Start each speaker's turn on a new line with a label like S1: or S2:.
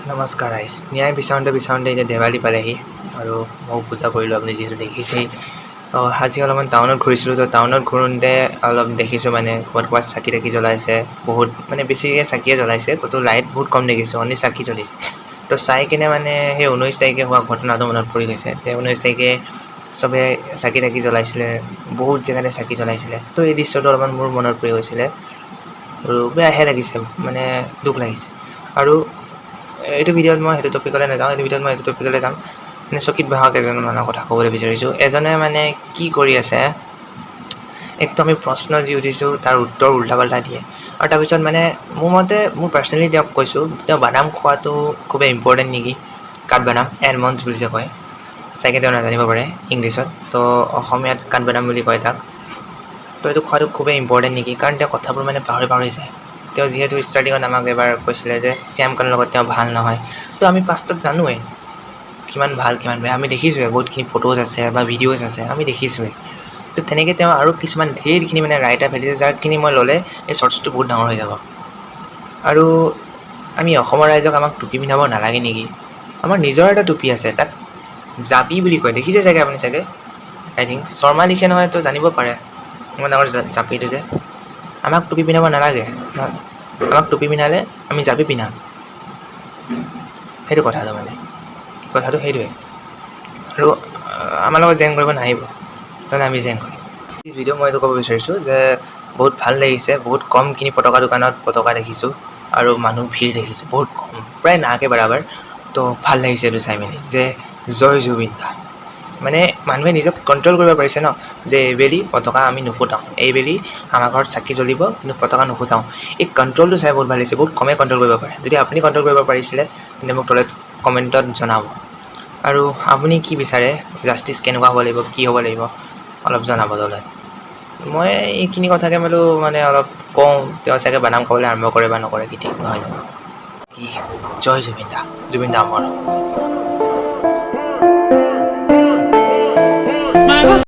S1: নমস্কাৰ ৰাইজ। ন্যায় বিচাৰোঁতে বিচাৰোঁতে এতিয়া দেৱালী পালেহি আৰু ময়ো পূজা কৰিলোঁ, আপুনি যিহেতু দেখিছেই। আজি অলপমান টাউনত ঘূৰিছিলোঁ। তো টাউনত ঘূৰোঁতে অলপ দেখিছোঁ, মানে ক'ৰবাত ক'ৰবাত চাকি তাকি জ্বলাইছে বহুত, মানে বেছিকৈ চাকিয়ে জ্বলাইছে। ক'তো লাইট বহুত কম দেখিছোঁ, অনলি চাকি জ্বলিছে। তো চাই কিনে মানে সেই 19 তাৰিখে হোৱা ঘটনাটো মনত পৰি গৈছে যে 19 তাৰিখে চবে চাকি তাকি জ্বলাইছিলে, বহুত জেগাতে চাকি জ্বলাইছিলে। তো এই দৃশ্যটো অলপমান মোৰ মনত পৰি গৈছিলে আৰু বেয়াহে লাগিছে, মানে দুখ লাগিছে। আৰু এইটো ভিডিঅ'ত মই সেইটো টপিকলৈ নাযাওঁ। এইটো ভিডিঅ'ত মই এইটো টপিকলৈ যাম, মানে চকীত বহা কেইজনমানৰ কথা ক'বলৈ বিচাৰিছোঁ। এজনে মানে কি কৰি আছে, একটো আমি প্ৰশ্ন যি সুধিছোঁ, তাৰ উত্তৰ উল্টা পাল্টা দিয়ে। আৰু তাৰপিছত মানে মোৰ মতে, মোৰ পাৰ্চনেলি তেওঁক কৈছোঁ, তেওঁ বাদাম খোৱাটো খুবেই ইম্পৰ্টেণ্ট নেকি? কাঠবাদাম, এলমণ্ডছ বুলি যে কয় চাগে, তেওঁ নাজানিব পাৰে ইংলিছত, তো অসমীয়াত কাঠবাদাম বুলি কয় তাক। তো এইটো খোৱাটো খুবেই ইম্পৰ্টেণ্ট নেকি? কাৰণ তেওঁ কথাবোৰ মানে পাহৰি পাহৰি যায়। তেওঁ যিহেতু ষ্টাৰ্টিঙত আমাক এবাৰ কৈছিলে যে শ্যামকানুৰ লগত তেওঁ ভাল নহয়। তো আমি পাষ্টত জানোৱেই কিমান ভাল, কিমান বেয়া। আমি দেখিছোঁৱে, বহুতখিনি ফটোজ আছে বা ভিডিঅ'জ আছে, আমি দেখিছোঁৱে। তো তেনেকৈ তেওঁ আৰু কিছুমান ধেৰখিনি মানে ৰাইটাৰ ফেলিছে, যাৰখিনি মই ল'লে এই শ্বৰ্টছটো বহুত ডাঙৰ হৈ যাব। আৰু আমি অসমৰ ৰাইজক আমাক টুপি পিন্ধাব নালাগে নেকি? আমাৰ নিজৰ এটা টুপি আছে, তাক জাপি বুলি কয়। দেখিছে চাগে আপুনি চাগে, আই থিংক শৰ্মা লিখে নহয়, তো জানিব পাৰে। ইমান ডাঙৰ জাপিটো যে, আমাক টুপি পিন্ধাব নালাগে। আমাক টুপি পিন্ধালে আমি জাপি পিন্ধাম। সেইটো কথাটো, মানে কথাটো সেইটোৱে। আৰু আমাৰ লগত জেং কৰিব নাহিব, নহ'লে আমি জেং কৰিম। ভিডিঅ' মই এইটো ক'ব বিচাৰিছোঁ যে বহুত ভাল লাগিছে। বহুত কমখিনি পটকা দোকানত পটকা দেখিছোঁ আৰু মানুহ ভিৰ দেখিছোঁ বহুত কম, প্ৰায় নাকে বৰাবৰ। তো ভাল লাগিছে এইটো চাই মেলি যে জয় জুবিন দা। মানে মানুহে নিজক কণ্ট্ৰল কৰিব পাৰিছে ন, যে এইবেলি পটকা আমি নুফুটাওঁ, এইবেলি আমাৰ ঘৰত চাকি জ্বলিব, কিন্তু পটকা নুফুটাওঁ। এই কণ্ট্ৰলটো চাই বহুত ভাল লাগিছে। বহুত কমেই কণ্ট্ৰল কৰিব পাৰে। যদি আপুনি কণ্ট্ৰল কৰিব পাৰিছিলে, তেন্তে মোক তলত কমেণ্টত জনাব। আৰু আপুনি কি বিচাৰে, জাষ্টিছ কেনেকুৱা হ'ব লাগিব, কি হ'ব লাগিব, অলপ জনাব তলত। মই এইখিনি কথাকে বোলো মানে অলপ কওঁ। তেওঁ চাগে বাদাম খাবলৈ আৰম্ভ কৰে বা নকৰে কি ঠিক, নহয় জানো কি? জয় জুবিন দা, জুবিন দা অমৰ।